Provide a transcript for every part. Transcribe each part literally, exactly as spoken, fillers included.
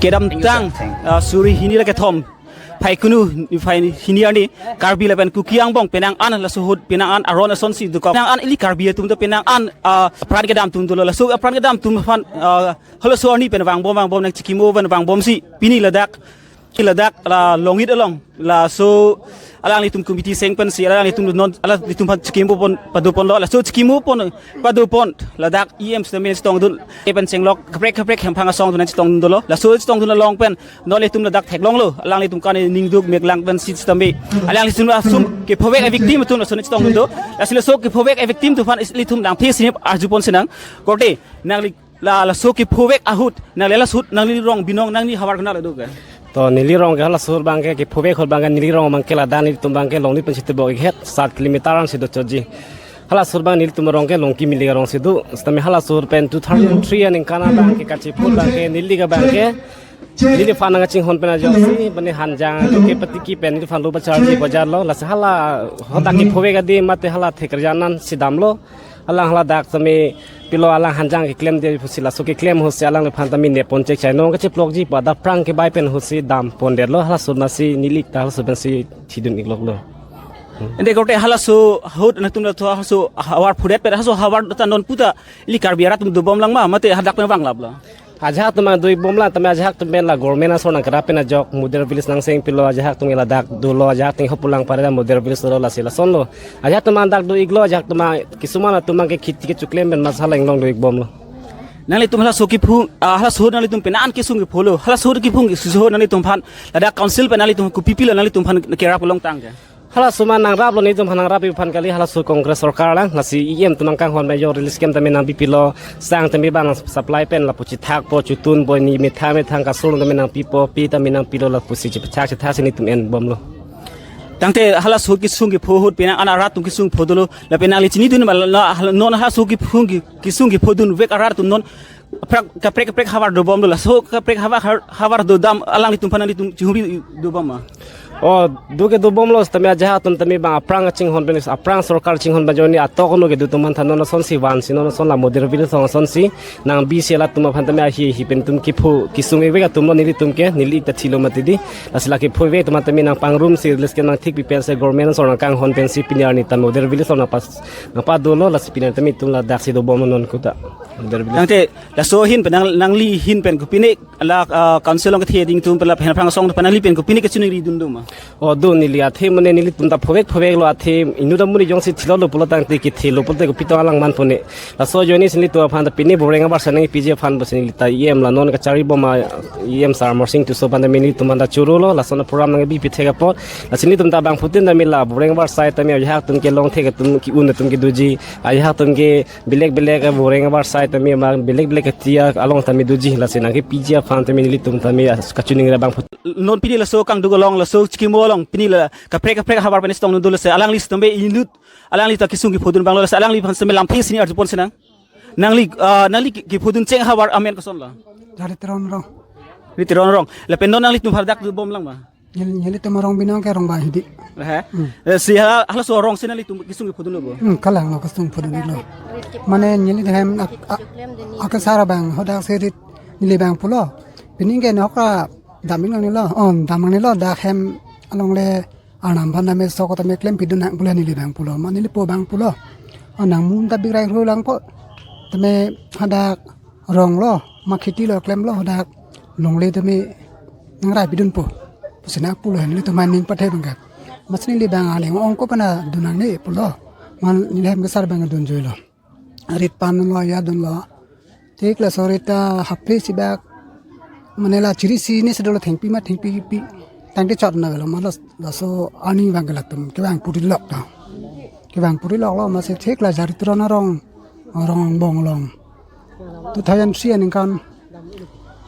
Kedamtang, ah, suri hini ra kethom, Phaikunu, phai hini arni, Karbi lapen Kuki angbong penang an, laso ahut penang an aron asonsi dokok. Penang an ili Karbi atum do penang an, ah, apran kedam atum dolo. Laso apran kedam atum aphan, ah, halaso arni pen vangbom vangbom nangchikimo pen vangbomsi pini ladak, ladak la Longit along, laso alanglitum committee seng pensi alanglitum non alanglitum aphan chikimo pon padopon lo. Laso chikimo pon padopon ladak E M sitame chetongdun, e pen chenglok kaprek kaprek hemphang asong dun chetongdun dolo. Laso chetongdun along pen non ilitum ladak theklonglo, alanglitum kaningduk meklang pensi sitame alanglitum asum kephovek a-victim atum laso chetongdun do. Lasi laso kephovek a-victim atum aphan ilitum nangphi sinip arjupon sinang. Korte, nangli la, laso kephovek ahut, nangli laso ahut nangli rong binong nangli havar kena la do ke? To neli rong ke halaso ahut abang ke, kephovek ahut abang ke neli rong abang ke ladak nelitum abang ke Longit pen chitebok ikhet sat kilometer ansi do choji. Halaso ahut abang nelitum rong ke Longki Mili arongsi do. Sitame halaso ahut pen two thousand three aningkan abang ke kachiphu abang ke neli ke abang ke, neliphan nangchinghon pen ajoksi, bani hanjang ke patiki pen neliphan lo bacharji bajar lo, lasi hala hadak kephovek adim mate hala thekerjan ansi damlo. Alang haladak tame pilo alang hanjang keklemde pusi laso keklem ahutsi alangliphan tame nepon chek chai nong kachiplokji pu adap aphrang kebai pen ahutsi dampondetlo, halaso ahut masi neli ta halaso ahut pensi thidun ikloklo. Ante korte halaso ahut nangtum la tho halaso havar phudet pen halaso havar ta non puta ili Karbi arat atum dobom lang ma mate hadak pen vanglaplo? Ajahak atum abang do-ikbomlo, tame ajahak atum pen la government asor nangkerap pen ajok model village nangseng pilo, ajahak atum ladak dolo, ajahak atum hopulang pare la model village dolo, lasi lasonlo. Ajahak atum abang dak do-iklo, ajahak atum abang kisuman atum abang ke kheti kechoklem pen masa la inglong do-ikbomlo. Nanglitum halaso kephung, ah, halaso ahut nanglitum penang an kesung kepholo, halaso ahut kephung keso ahut nanglitum aphan ladak council pen nanglitum kopi pilo nanglitum aphan kerap longtangke? Halaso ma nangraplo, nelitum aphan nangrap iphan kali, halaso Congress sorkar lang, lasi E M atum nangkanghon major release kem tame nangpipilo, sang tame abang supply pen lapu chithakpo, chotun po, ni metha methang kasur tame nangpipo, pi tame nangpilo lapusi chipchak chithak si nelitum enbomlo. Tangte halaso kesung kepho ahut penang an arat atum kesung pho dolo, lapen nangli chinidun ma la, la, non halaso kephung ke, kesung kepho dunvek arat atum non aphrang kaprek kaprek havar dobom dolo, laso kaprek havar har-, havar dodam alanglitum aphan nanglitum chihuri dobom ma? O, do ke dobomlo, sitame ajahak atum tame abang aphrang kachinghon pen, aphrang sorkar chinghon pen ajoine atok ono kedo atum aphan tha non asonsi vansi non ason la model village asong asonsi nangbi si latum aphan tame ahi hi pen atum kepho kesung ivek atumlo, nelitum ke neli ta thilo mati di. Lasi la kephovek atum aphan tame nangpangrumsi release kem nangthik pi pensi government asor nangkanghon pensi pini arni ta model village asong nangpas nangpadolo, lasi pini arni tame itum ladaksi dobomlo non kuta model village. Tangte laso ahin pen nang, nangli ahin pen kopine la, ah, council along kethe ding atum pen la pen aphrang asong pen nangli pen kopine kachiningri dun do ma? O, do, neli athe mane nelitum ta phovek phoveklo, athe inut amonit jongsi thilolo pulo tangte kethelo pulote kopi tong alang manpone. Laso ajoine si nelitum aphan ta pine boreng abar sa nangpiji aphan pusi neli ta E M la non kacharibom a-E M sir Amarsing Tisso aphan ta nelitum aphan ta chorolo, lason a-program nangbi pithek apot. Lasi nelitum ta bangphutin tame la boreng abar sai tame ajahak atum kelong thek atum ke-un atum kedoji, ajahak atum ke belek belek aboreng abar sai tame ma belek belek atiya along tame doji, lasi nangkepiji aphan tame nelitum tame kachiningri abangphutin. Non pini laso kangduk along, laso chikimo along pini la kaprek kaprek havar pen chetongdun dolo, lasi alangli sitame inut, alangli ta kesung kephodun abanglo, lasi alangliphan sitame lamthe sini arjupon sinang. Nangli, ah, nangli ke-, kephodun cheng havar amen kosonlo? Jari Teron Rong. Jari Teron Rong. Lapen non nanglitum hadak dobom lang ma? Neli, nelitum arong binong ke rong bang hidi. He? Hmm. Eh, si hala, halaso arongsi nanglitum kesung kephodunlo bo? Hmm, kalang lo kesung phodunlo. Mane neli hem ak-, ak-, akesar abang hadak si rit neli abang pulo. Pining ke nokra daming nangnelo. Oh, daming nangnelo, dak hem along le arnam aphan tame sok tame klempidun nang pulo neli abang pulo. Mane nelipo abang pulo. Oh, nangmun ta bikrai ru langpo. Tame hadak ronglo, ma kheti lo klemlo, hadak longle tame nangraipidunpo pusi nangpulo, nelitum aning pathe abang ke. Masi neli abang aning ongko pana dun nangne pulo. Mane neli hem kesar abang dunjoilo. Rit panlo, ya dunlo. Thik laso rit ta hapre si bak. Mane la chiri si ne sedolo thengpi ma thengpi pi. Tangte chot na velo ma las-, laso arni abang ke latum kevang purilok ta. Kevang puriloklo masi thik la Jari Teron arong, arong angbong along. Two thousand three aningkan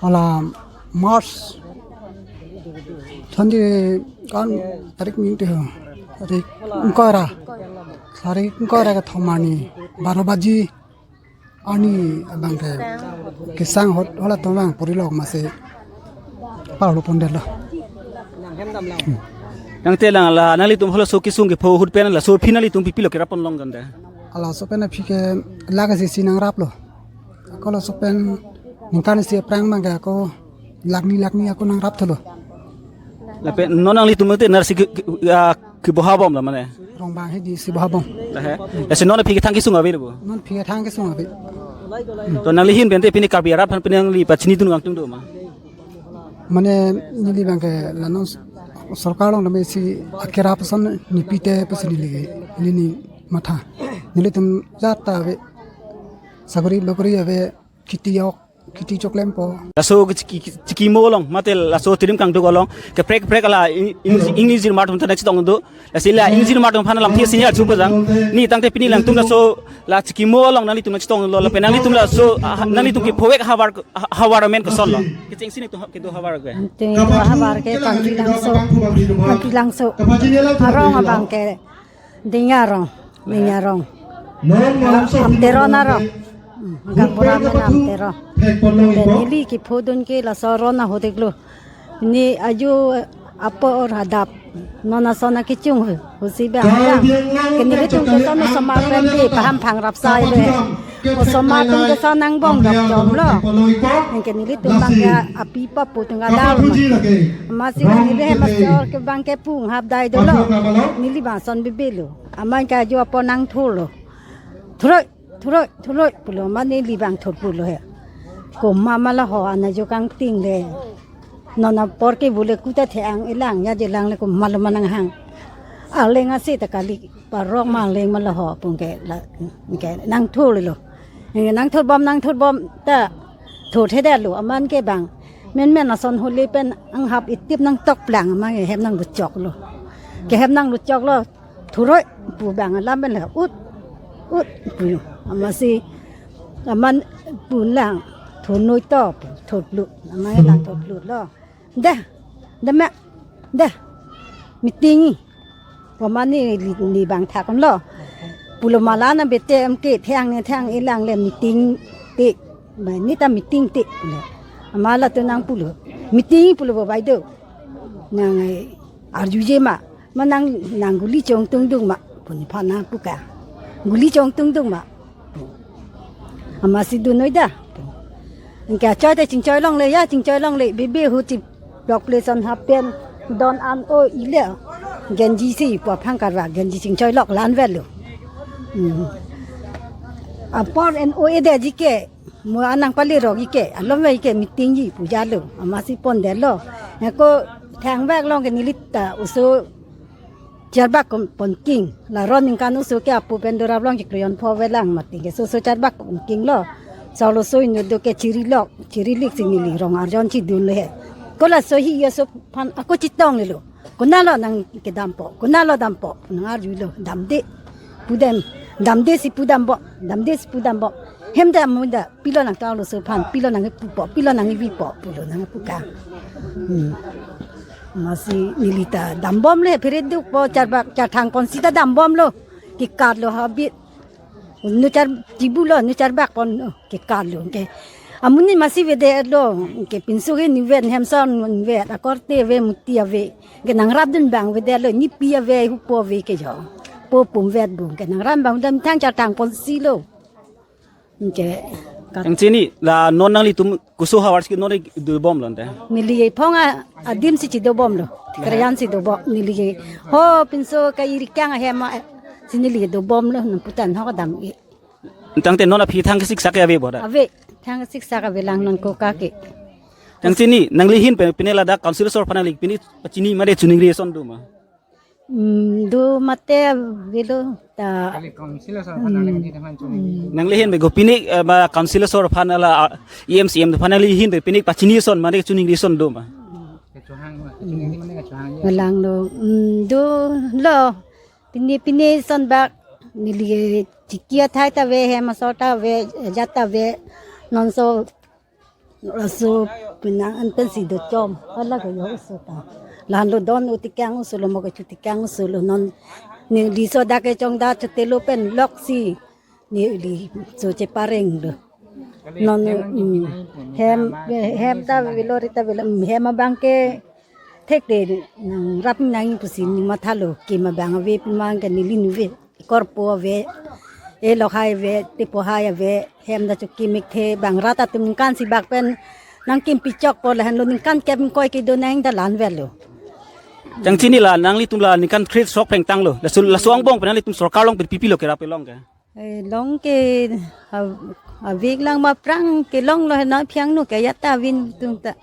hala March twenty kan tarik mingte ho. Tarik ingkoi ra. Tarik ingkoi ra kethom arni baro baji arni abang ke kesang ahut halatum vang purilok masi parlo pondetlo. Nangte lang la nanglitum halaso kesung kepho ahut pen laso aphi nanglitum pipilo kerap pon long kan de? Halaso pen aphi ke lake si si nangraplo. Ako laso pen ningkan isi aphrang abang ke ako lakni lakni ako nangrap thulo. Lapen non nanglitum te nar si ke, ke, ah, kebohabom la mane. Rongbang hedi si bohabom. Lahe. Lasi non aphi kethang kesung ave lo bo. Non aphi kethang kesung ave. To nangli ahin pen te pini Karbi arat aphan pini nangli pachinidun kangtung do ma. Mane neli abang ke la non sorkar along tame si akerap ason nipite pusi neli ke, neli ni matha. Nelitum jat ta ave. Sagori bagori ave, kheti yok, kheti choklempo. Laso ke chiki, chikimo along, mate laso tirim kangduk along, kaprek kaprek la ing-, ing-, ingjirmar atum ta nangchetong do. Lasi la ingjirmar atum aphan lamthe senior chupa jang. Ni tangte pini nangtum laso la chikimo along nanglitum nangchetonglo, lapen nanglitum laso, ah, nanglitum kephovek ahavar, ah, ahavar amen koson lo. Kechengsi nangtum kedo ahavar ke. Te havar ke Kangpi Langso. Kangpi Langso. Arong abang ke Ding Arong. Ding Arong. Am Teron arong. Hmm, Gangpura menam Teron. Pen neli kephodun ke laso aron ahut iklo. Ni aju apor adap. Non ason akechung hu, husi abang abang. Ke nelitum ke son osomar pen di paham phangrap sai le. Osomar atum ke son angbong dok chom lo. Ke nelitum abang ke api papu tung adar ma. Amatsi neli hem asor ke abang ke pung hap dai dolo. Neli abang son bibi lo. Amat ke aju apor nangthurlo. Thuroi, thuroi, thuroi pulo, mane neli abang thur pulo he. Komat ma la ho, an ajo kangting le. Non apor ke bule kuta the-ang elang ya je lang le komat lo ma nanghang. Aleng ase ta kali, parok ma aleng ma la ho pung ke la, ke nangthurlo. Nangthurbom, nangthurbom ta thurthedetlo, amat ke abang. Menmen ason hole pen anghap itip nangtokplang, amat ke hem nangluchoklo. Ke hem nangluchoklo. Thuroi pu abang alam pen la ut, ut pu. Amatsi amat pu lang thurnoi to pu, thurplu. Amat lang thurplu lo. Dah, dah ma, dah. Meeting. Pamane neli, neli abang thakon lo. Pulo ma la na bete em ke thang ne thang elang le meeting te. Ba ni ta meeting te. Amat latum nangpulo. Meeting pulo bo bai do. Nang, eh, arjuje ma. Ma nang, nang guli chongtungdung ma, pu nephan nangpu ke. Guli chongtungdung ma. Amatsi dunnoi da. Anke achoi ta chingchoi longle ya, chingchoi longle. Bibi hu ti block place on happen. Don an o ile. Genji si pu aphan karva, genji chingchoi lok la-an velo. Hmm. Apor en o e de ji ke. Mo anang pali rok ike, alom ve ike meeting ji pu jalo, amatsi pondetlo. Ako thang bak along ke neli ta oso charbak kon-, ponking. La ron ningkan oso ke apu pen dorap along chiklo jon pho velang mati ke so oso charbak ponking lo. Solo so inut do ke chiri lok, chiri lik si neli rong arjon chidun le he. Ko laso hi yo so aphan ako chetonglo. Konatlo nangkedampo, konatlo dampo, nang arjulo, damde. Pudam, damde si pudampo, damde si pudampo. Hem dam munda, pilo nangtanglo so aphan, pilo nangpupo, pilo nangvipo, pulo nangpu ke. Hmm. Amatsi neli ta dambom le, phere dukpo, charbak, charthang pon sita dambomlo. Kekatlo habit. Nu char chibulo, nu charbak pon, oh, kekatlo ke. Amonit amatsi vedetlo ke pinso ke ni vet hem son ni vet akorte ave muti ave. Ke nangrapdun abang vedetlo nipi ave hupo ave ke jo. Po pum vet bung ke nangrap abang dam thang charthang pon silo. Ke kat- Yang chini la non nanglitum koso havar si non dobomlo ante. Neli ephong a adim si chidobomlo. Karayan si dobom neli ke. Ho pinso ka iri kang ahem a si neli dobomlo nangputan ho kadam e. Tangte non aphi thang kesik sak ave bo da. Ave, thang kesik sak ave lang non ko kake. Yang chini nangli ahin pen pine ladak council asor aphan nangli pine pachini made choningri ason do ma. Hmm, do mate avelo ta. Kali council asor aphan nangli ahin pen choningri. Nangli ahin pen ko pine, eh, ma council asor aphan la, ah, E M C M aphan nangli ahin pen pine pachini ason made choningri ason do ma. Kechohang ma, choningri mane kechohang ya. Lang do, hmm, do lo. Pine pine ason bak neli chiki athai ta ave hem asor ta ave jat ta ave nonso laso penang an pensi dochom hala ke yo oso ta. Lahenlo don o tekang oso lo mo kecho tekang oso lo non neli so dak kechongdat chotelo pen lok si neli so cheparenglo. Non, mm, hem, hem ta avelo ri ta avelo, mm, hem abang ke thekte nangrap nang pusi neli mathalo, kim abang ave pima ke neli nuve. Korpo ave, e lokhai ave, tepohai ave, hem ta chokim ikthe, bang rat atum ningkan si bak pen Nangkimpi chokpo lahenlo, ningkan kep ingkoi kedo nang ta la-an verlo. Jangchini la nanglitum la ningkan kre-throk pengtanglo. Laso, laso angbong pen nanglitum sorkar along pen pipilo kerap kelong ke? Eh, long ke, a, avik lang ma prang kelonglo he na phiangno ke ajat ta vin tum ta.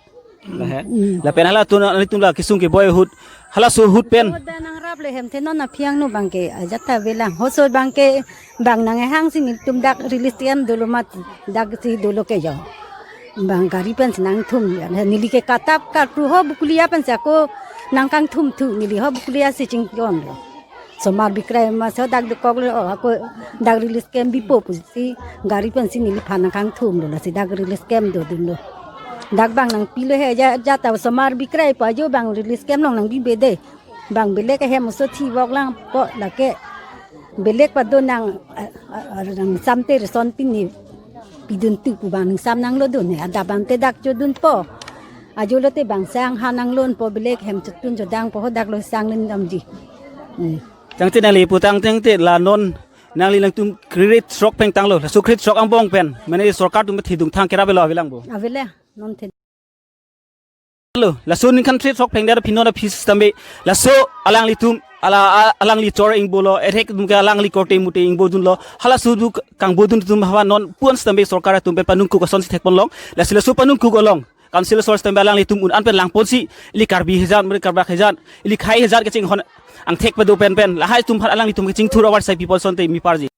Lahe. Mm. Lapen halatum nanglitum la kesung keboi ahut, halaso ahut pen. Ahut pen nangrap le hem the non na phiangno abang ke ajat ta avelang. Hoso abang ke bang nanghang si nelitum dak release camp dolo mat dak si dolo ke jo. Bang gari pen si nangthum, neli ke katap katru ho Bokolia pen si ako nangkangthum thu, neli ho Bokolia si chingjonlo. Somar bikrai ma so dak dokoklo, o, ako dak release camp bipo pusi gari pen si neliphan nangkangthumlo, lasi dak release camp dodunlo. Dak bang nangpilo he ajat, ajat ta somar bikrai pu ajo bang release camp along nangbi bede. Bang belek ahem oso thivok langpo lake. Belek pado nang, a, a, a, nang samte reson pini pidun tu pu bang ningsam nanglo dun he. Adap ante dak chodunpo. Ajo lote bang sang ha nanglonpo, belek hem chotun chodangpo, ho dak lo sang len damji. Hmm. Tangte nangli putang tangte la non nangli nangtum kre-throk pengtanglo. Laso kre-throk angbong pen mane sorkar atum thedung thang kerap lo avelang bo? Avele, non the. Lo, laso ningkan kre-throk pengdet aphi non aphi system be. Laso alanglitum, ala, a-, alangli chor ingbolo, erek atum ke alangli korte mute ingbodunlo. Halaso du kangbodun atum hawa non pu-an system be sorkar atum pen panungkuk asonsi thekponlong. Lasi laso panungkuk along council asor system be alanglitum un-an pen langponsi, ili Karbi hejat, mari Karbak hejat, ili khei hejat kachinghon angthek pado pen pen. Lahai atum aphan alanglitum kachingthur awar sai people sonte mi parji.